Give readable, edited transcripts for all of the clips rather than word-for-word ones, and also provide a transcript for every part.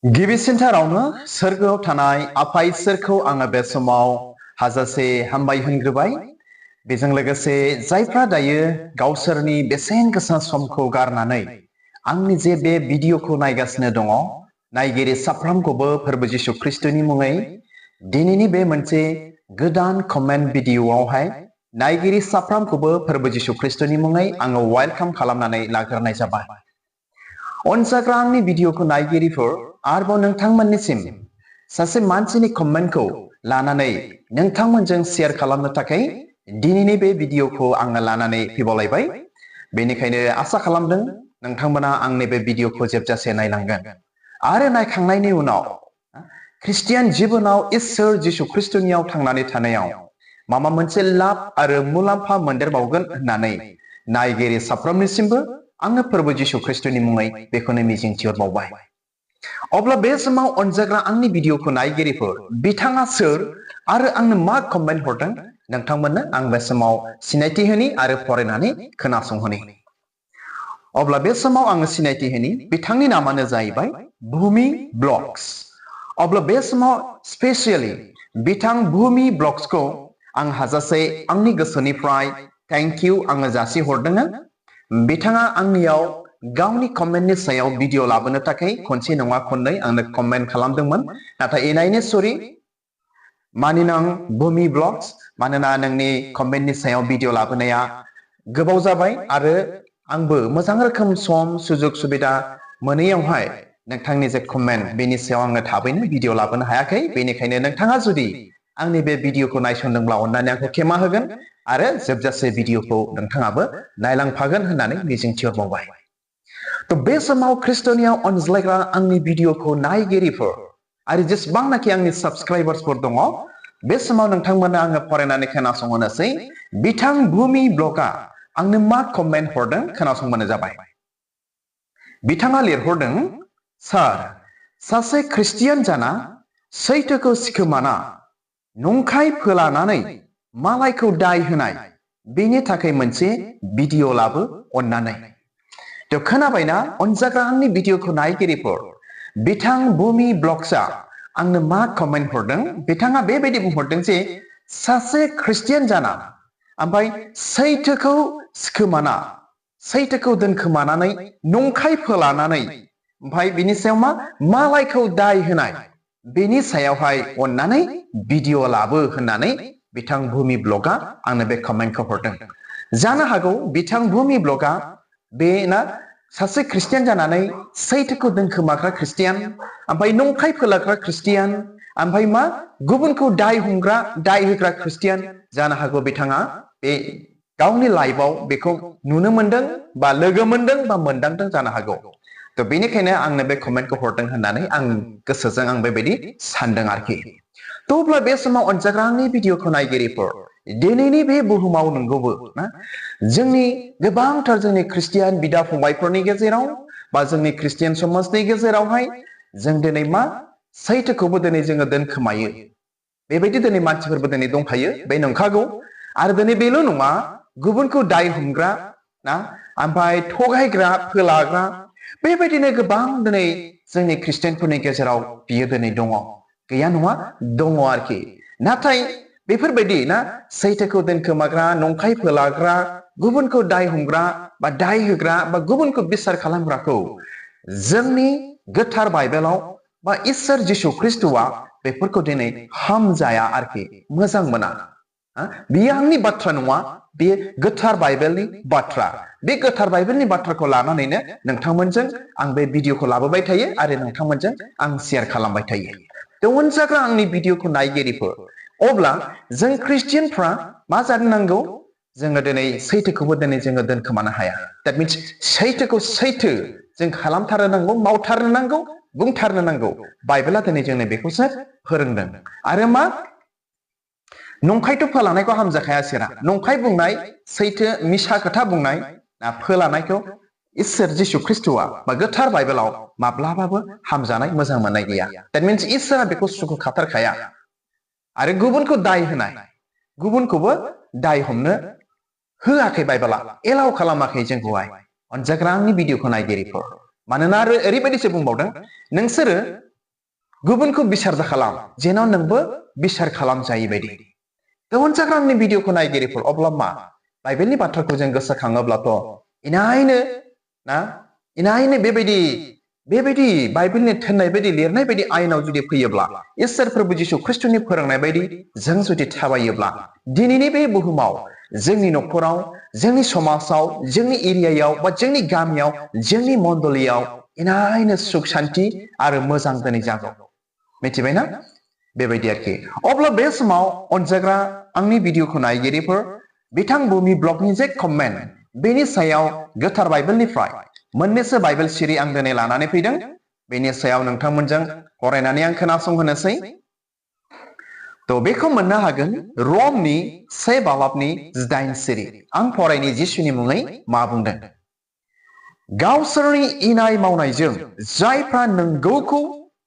गिबिसिनथारावनो सोरगोआव थानाय आफा इसोरखौ आङो बे समाव हाजासे हामबाय होनग्रोबाय। बेजों लोगोसे जायफ्रा दायो गावसोरनि बेसेन गोसा समखौ गारनानै आंनि जे बे भिडिअखौ नायगासिनो दङ, नायगिरि साफ्रोमखौबो फोरबो जिसु ख्रिस्टनि मुङै दिनैनि बे मोनसे गोदान कमेन्ट भिडिअआवहाय नायगिरि साफ्रोमखौबो फोरबो जिसु ख्रिस्टनि मुङै आङो वेलकाम खालामनानै लाग्रोनाय जाबाय। अनसाग्रा आंनि भिडिअखौ नायगिरिफोर आरोबाव नोंथांमोननिसिम सासे मानसिनि कमेन्टखौ लानानै नोंथांमोनजों शेयार खालामनो थाखाय दिनैनि बे भिडिअखौ आङो लानानै फैबावलायबाय। बेनिखायनो आसा खालामदों नोंथांमोना आंनि बे भिडिअखौ जोबजासे नायलांगोन आरो नायखांनायनि उनाव ख्रिस्टियान जिबनाव इसोर जिसु ख्रिस्टनियाव थांनानै थानायाव माबा मोनसे लाब आरो मुलाम्फा मोनदेरबावगोन होननानै नायगिरि साफ्रोमनिसिमबो आङो फोरबो जिसु ख्रिस्टनि मुङै बेखौनो मिजिंथिहरबावबाय। अब्ला बे समाव अनजाग्रा आंनि भिडिअखौ नायगिरिफोर, बिथाङा सोर आरो आंनो मा कमेन्ट हरदों नोंथांमोननो आं बे समाव सिनायथि होनि आरो फरायनानै खोनासंहोनि। अब्ला बे समाव आङो सिनायथि होनि, बिथांनि नामानो जाहैबाय भुमि ब्लग्स। अब्ला बे समाव स्पेसियेलि बिथां भुमि ब्लग्सखौ आं हाजासे आंनि गोसोनिफ्राय थेंक इउ आङो जासिहरदों। बिथाङा आंनियाव गावनि कमेन्टनि सायाव भिडिअ लाबोनो थाखाय खनसे नङा खननै आंनो कमेन्ट खालामदोंमोन, नाथाय इनायनो सरि मानिनां भुमि ब्लग्स, मानोना नोंनि कमेन्टनि सायाव भिडिअ लाबोनाया गोबाव जाबाय आरो आंबो मोजां रोखोम सम सुजुग सुबिदा मोनैयावहाय नोंथांनि जे कमेन्ट बेनि सायाव आङो थाबैनो भिडिअ लाबोनो हायाखै। बेनिखायनो नोंथाङा जुदि आंनि बे भिडिअखौ नायसनदोंब्ला अननानै आंखौ खेमा होगोन आरो जोबजासे भिडिअखौ नोंथाङाबो नायलांफागोन होननानै मिजिंथिहरबावबाय। तो बे समाव ख्रिस्टनियाव अनज्लायग्रा आंनि भिडिअखौ नायगिरिफोर आरो जेसेबांनाखि आंनि साबस्क्राइबार्सफोर दङ, बे समाव नोंथांमोननो आङो फरायनानै खोनासंहोनोसै बिथां भुमि ब्लगआ आंनो मा कमेन्ट हरदों खोनासंबानो जाबाय। बिथाङा लिरहरदों, सार, सासे ख्रिस्टियान जाना सैथोखौ सिखोमाना नंखाय फोलानानै मालायखौ दाय होनाय, बेनि थाखाय मोनसे भिडिअ लाबो अननानै। तो खोनाबायना अनजाग्रा आंनि भिडिअखौ नायगिरिफोर, बिथां भुमि ब्लग्सआ आंनो मा कमेन्ट हरदों। बिथाङा बेबायदि बुंहरदों जे सासे ख्रिस्टियान जाना ओमफ्राय सैथोखौ सिखोमाना, सैथोखौ दोनखोमानानै नंखाय फोलानानै ओमफ्राय बिनि सायाव मालायखौ दाय होनाय, बेनि सायावहाय अननानै भिडिअ लाबो होननानै बिथां भुमि ब्लगआ आंनो बे कमेन्टखौ हरदों। जानो हागौ बिथां भुमि ब्लगआ बे सासे ख्रिस्टियान जानानै सैथोखौ दोनखोमाग्रा ख्रिस्टियान, ओमफ्राय नंखाय फोलाग्रा ख्रिस्टियान, ओमफ्राय गुबुनखौ दाय हमग्रा दाय होग्रा ख्रिस्टियान, जानो हागौ बिथाङा बे गावनि लाइफआव बेखौ नुनो मोनदों बा लोगो मोनदों बा मोनदांदों जानो हागौ। तो बेनिखायनो आंनो बे कमेन्टखौ हरदों होननानै आं गोसोजों आं बेबायदि सानदों आरोखि। तो अब्ला बे समाव अनजाग्रा आंनि भिडिअखौ नायगिरिफोर, दिनैनि बे बुहुमाव नंगौबो ना जोंनि गोबांथार जोंनि ख्रिस्टियान बिदा फंबायफोरनि गेजेराव बा जोंनि ख्रिस्टियान समाजनि गेजेरावहाय जों दिनै सैथोखौबो दिनै जोङो दोनखोमायो। बेबायदि दिनै मानसिफोरबो दिनै दंखायो, बे नंखागौ। आरो दिनै बेल' नङा, गुबुनखौ दाय हमग्रा ना ओमफ्राय थगायग्रा फोलाग्रा बेबायदिनो गोबां दिनै जोंनि ख्रिस्टियानफोरनि गेजेराव बियो दिनै दङ, गैया नङा दङ आरोखि। नाथाय बेफोरबायदि ना सैथोखौ दोनखोमाग्रा, नंखाय फोलाग्रा, गुबुनखौ दाय हमग्रा बा दाय होग्रा बा गुबुनखौ बिसार खालामग्राखौ जोंनि गोथार बाइबेलाव बा इसोर जिसु ख्रिस्टआ बेफोरखौ दिनै हामजाया आरोखि, मोजां मोना। बियो आंनि बाथ्रा नङा, बेयो गोथार बाइबेलनि बाथ्रा। बे गोथार बाइबेलनि बाथ्राखौ लानानैनो नोंथांमोनजों आं बे भिडिअखौ लाबोबाय थायो आरो नोंथांमोनजों आं शेयार खालामबाय थायो। तो अनजाग्रा आंनि भिडिअखौ नायगिरिफोर, अब्ला जों ख्रिस्टियानफ्रा मा जानो नांगौ? जोङो दिनै सैथोखौबो दिनै जोङो दोनखोमानो हाया। दैट मिन्स सैथोखौ सैथो जों खालामथारनो नांगौ, मावथारनो नांगौ, बुंथारनो नांगौ। बाइबेला दिनै जोंनो बेखौसो फोरोंदों। आरो नंखायथ' फोलानायखौ हामजाखाया सिरा, नंखाय बुंनाय, सैथो मिसा खोथा बुंनाय, फोलानायखौ इसोर जिसु ख्रिस्टआ बा गोथार बाइबेलाव माब्लाबाबो हामजानाय मोजां मोननाय गैया। दैट मिन्स इसोरा बेखौ सुखु खाथारखाया। आरो गुबुनखौ दाय होनाय, गुबुनखौबो दाय हमनो होआखै बाइबेला, एलाव खालामाखै जोंखौहाय। अनजाग्रा आंनि भिडिअखौ नायगिरिफोर, मानोना आरो ओरैबायदिसो बुंबावदों, नोंसोरो गुबुनखौ बिसार दाखालाम जेन नोंबो बिसार खालाम जायै बायदि अनजाग्रा आंनि भिडिअखौ नायगिरिफोर अब्ला मा बाइबेलनि बाथ्राखौ जों गोसोखाङोब्लाथ' इनायनो ना इनायनो बेबायदि बाइबेलनि थोननाय बायदि लिरनाय बायदि आयेनाव जुदि फैयोब्ला इसोर प्रभु जिशु ख्रिस्टनि फोरोंनाय बायदि जों जुदि थाबायोब्ला दिनैनि बे बुहुमाव जोंनि न'खराव जोंनि समाजाव जोंनि एरियायाव बा जोंनि गामियाव जोंनि मण्डलियाव इनायनो सुख शान्ति आरो मोजां दिनै जागौ मिथिबायना बेबायदि आरोखि अब्ला बे समाव अनजाग्रा आंनि भिडिअखौ नायगिरिफोर बिथां बुमि ब्लगनि जे कमेन्ट बेनि सायाव गोथार बाइबेलनिफ्राय मोननैसो बाइबेल सिरि आं दिनै लानानै फैदों बेनि सायाव नोंथांमोनजों फरायनानै आं खोनासंहोनोसै तो बेखौ मोननो हागोन रमनि 1 बालाबनि 8 सिरि आं फरायनि जिसुनि मुङै मा बुंदों गावसोरनि इनाय मावनायजों जायफ्रा नंगौखौ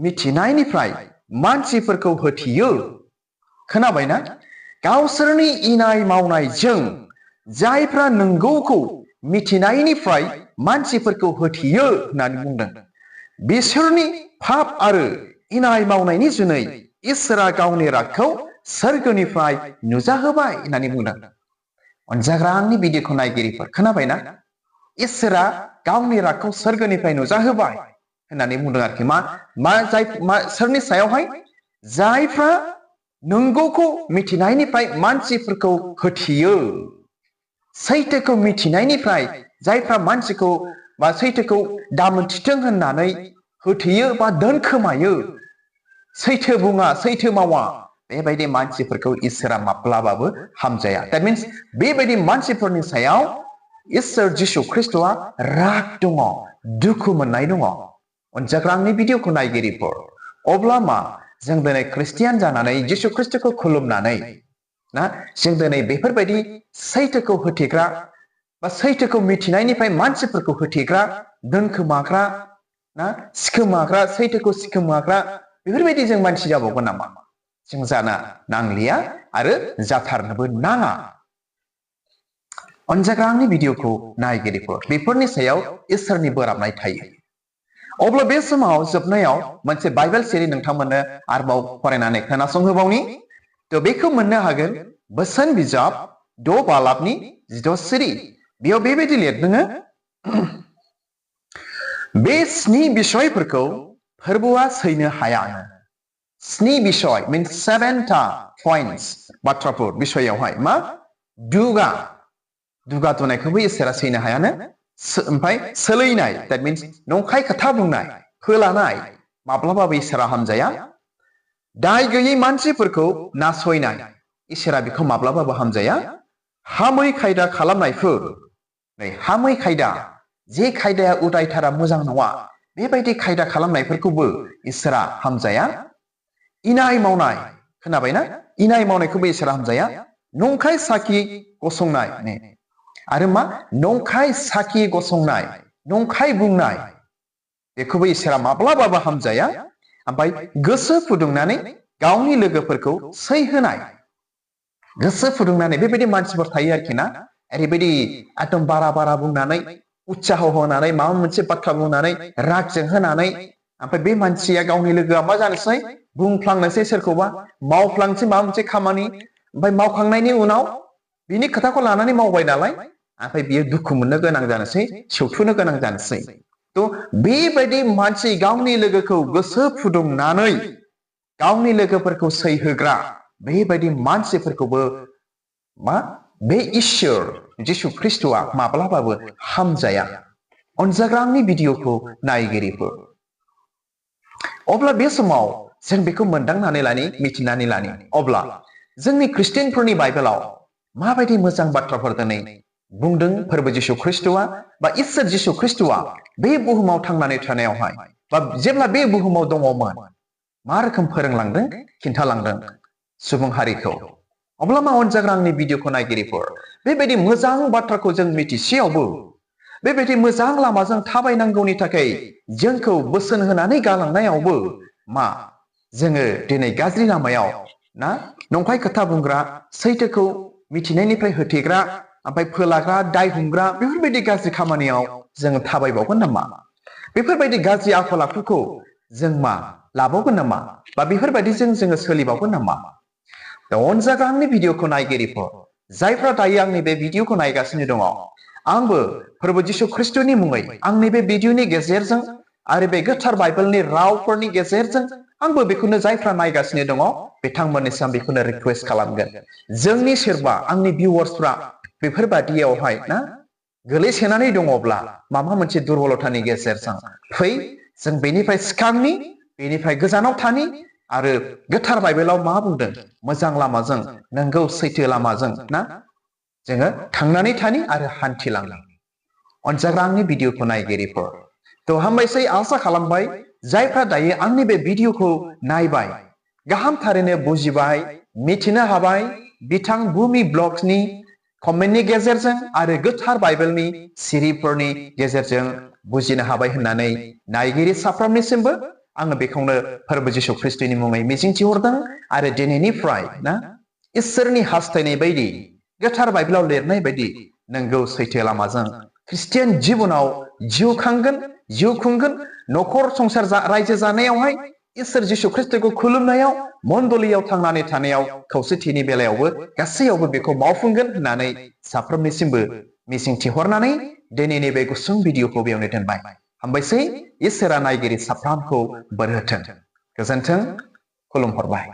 मिथिनायनिफ्राय मानसिफोरखौ होथियो खोनाबायना गावसोरनि इनाय मावनायजों जायफ्रा नंगौखौ मिथिनायनिफ्राय मानसिफोरखौ होथियो होननानै बुंदों बिसोरनि पाप आरो इनाय मावनायनि जुनै इसोरा गावनि रागखौ सोरगोनिफ्राय नुजाहोबाय होननानै बुंदों अनजाग्रा आंनि भिडिअखौ नायगिरिफोर खोनाबायना इसोरा गावनि रागखौ सोरगोनिफ्राय नुजाहोबाय होननानै बुंदों आरोखि मा सोरनि सायावहाय जायफ्रा नंगौखौ मिथिनायनिफ्राय मानसिफोरखौ होथियो सैथोखौ मिथिनायनिफ्राय जायफ्रा मानसिखौ बा सैथोखौ दामोनथिथों होननानै होथियो बा दोनखोमायो सैथो बुङा सैथो मावा बेबायदि मानसिफोरखौ इसोरा माब्लाबाबो हामजाया दैट मिन्स बेबायदि मानसिफोरनि सायाव इसोर जिशु ख्रिस्टआ राग दङ दुखु मोननाय दङ अनजाग्रा आंनि भिडिअखौ नायगिरिफोर अब्ला मा जों दिनै ख्रिस्टियान जानानै जिशु ख्रिस्टखौ खुलुमनानै ना जों दिनै बेफोरबायदि सैथोखौ होथेग्रा बा सैथोखौ मिथिनायनिफ्राय मानसिफोरखौ होथेग्रा दोनखोमाग्रा ना सिखोमाग्रा सैथोखौ सिखोमाग्रा बेफोरबायदि जों मानसि जाबावगोन नामा जों जाना नांलिया आरो जाथारनोबो नाङा अनजाग्रा आंनि भिडिअखौ नायगिरिफोर बेफोरनि सायाव इसोरनि बोराबनाय थायो अब्ला बे समाव जोबनायाव मोनसे बाइबेल सिरि नोंथांमोननो आरोबाव फरायनानै खोनासंहोबावनि तो बेखौ मोननो हागोन बोसोन बिजाब 2 बालाबनि 16 सिरि बेयाव बेबायदि लिरदों बे 7 बिसयफोरखौ फोरबोआ सैनो हायानो 7 बिसय मीन्स 7टा पॉइंट्स बाथ्राफोर बिसयावहाय मा दुगा दुनायखौबो इसोरा सैनो हायानो ओमफ्राय सोलैनाय दैट मीन्स नंखाय खोथा बुंनाय फोलानाय माब्लाबाबो इसोरा हामजाया दाय गैयै मानसिफोरखौ नासयनाय इसोरा बेखौ माब्लाबाबो हामजाया हामै खायदा खालामनायफोर हामै खायदा जे खायदाया उदायथारा मोजां नङा बेबायदि खायदा खालामनायफोरखौबो इसोरा हामजाया इनाय मावनाय खोनाबायना इनाय मावनायखौबो इसोरा हामजाया नंखाय साखि गसंनाय आरो मा नंखाय साखि गसंनाय नंखाय बुंनाय बेखौबो इसोरा माब्लाबाबो हामजाया ओमफ्राय गोसो फुदुंनानै गावनि लोगोफोरखौ सैहोनाय गोसो फुदुंनानै बेबायदि मानसिफोर थायो आरोखि ना ओरैबायदि एकदम बारा बुंनानै उत्साह होनानै माबा मोनसे बाथ्रा बुंनानै राग जोंहोनानै ओमफ्राय बे मानसिया गावनि लोगोआ मा जानोसै बुंफ्लांनोसै सोरखौबा मावफ्लांसै माबा मोनसे खामानि ओमफ्राय मावखांनायनि उनाव बिनि खोथाखौ लानानै मावबाय नालाय ओमफ्राय बियो दुखु मोननो गोनां जानोसै सौथुनो गोनां जानोसै तो बेबायदि मानसि गावनि लोगोखौ गोसो फुदुंनानै गावनि लोगोफोरखौ सैहोग्रा बेबायदि मानसिफोरखौबो मा बे इसोर जिशु ख्रिस्टआ माब्लाबाबो हामजाया अनजाग्रा आंनि भिडिअखौ नायगिरिफोर अब्ला बे समाव जों बेखौ मोनदांनानै लानि मिथिनानै लानि अब्ला जोंनि ख्रिस्टियानफोरनि बाइबेलाव माबायदि मोजां बाथ्राफोर दिनै बुंदों फोरबो जिशु ख्रिस्टआ बा इसोर जिशु ख्रिस्टआ बे बुहुमाव थांनानै थानायावहाय बा जेब्ला बे बुहुमाव दङमोन मा रोखोम फोरोंलांदों खिन्थालांदों सुबुं हारिखौ अब्ला मा अनजाग्रा आंनि भिडिअखौ नायगिरिफोर बेबायदि मोजां बाथ्राखौ जों मिथिसेयावबो बेबायदि मोजां लामाजों थाबायनांगौनि थाखाय जोंखौ बोसोन होनानै गालांनायावबो मा जोङो दिनै गाज्रि लामायाव ना नंखाय खोथा बुंग्रा सैथोखौ मिथिनायनिफ्राय होथेग्रा ओमफ्राय फोलाग्रा दाय हमग्रा बेफोरबायदि गाज्रि खामानियाव जोङो थाबायबावगोन नामा बेफोरबायदि गाज्रि आखल आखुखौ जों मा लाबावगोन नामा बा बेफोरबायदिजों जोङो सोलिबावगोन नामा? अनजाग्रा आंनि भिडिअखौ नायगिरिफोर जायफ्रा दायो आंनि बे भिडिअखौ नायगासिनो दङ, आंबो प्रभु जिशु ख्रिस्टनि मुङै आंनि बे भिडिअनि गेजेरजों आरो बे गोथार बाइबेलनि रावफोरनि गेजेरजों आंबो बेखौनो जायफ्रा नायगासिनो दङ बिथांमोननिसिम बेखौनो रिक्वेस्ट खालामगोन। जोंनि सोरबा आंनि भिउवार्सफ्रा बेफोरबादियावहाय ना गोलैसोनानै दङब्ला माबा मोनसे दुर्बलतानि गेजेरजों फै जों बेनिफ्राय सिखारनि, बेनिफ्राय गोजानाव थानि आरो गोथार बाइबेलाव मा बुंदों मोजां लामाजों नंगौ सैथो लामाजों ना जोङो थांनानै थानि आरो हान्थिलांनि। अनजाग्रा आंनि भिडिअखौ नायगिरिफोर थ' हामबायसै, आसा खालामबाय जायफ्रा दायो आंनि बे भिडिअखौ नायबाय गाहाम थारैनो बुजिबाय, मिथिनो हाबाय बिथां भुमि ब्लग्सनि कमेन्टनि गेजेरजों आरो गोथार बाइबेलनि सिरिफोरनि गेजेरजों बुजिनो हाबाय होननानै नायगिरि साफ्रोमनिसिमबो आङो बेखौनो फोरबो जिशु ख्रिस्टनि मुङै मिजिंथिहरदों। आरो दिनैनिफ्राय ना इसोरनि हास्थायनाय बायदि गोथार बाइबेलाव लिरनाय बायदि नंगौ सैथो लामाजों ख्रिस्टियान जिबनाव जिउ खांगोन, जिउ खुंगोन, नखर संसार रायजो जानायावहाय इसोर जिशु ख्रिस्टखौ खुलुमनायाव, मण्डलियाव थांनानै थानायाव, खौसेथिनि बेलायावबो गासैयावबो बेखौ मावफुंगोन होननानै साफ्रोमनिसिमबो मिजिंथिहरनानै दिनैनि बे गुसुं भिडिअखौ बेयावनो दोनबाय। हामबायसै, इसोरा नायगिरि साफ्रोमखौ बोर होथों। गोजोन्थों, खुलुमहरबाय।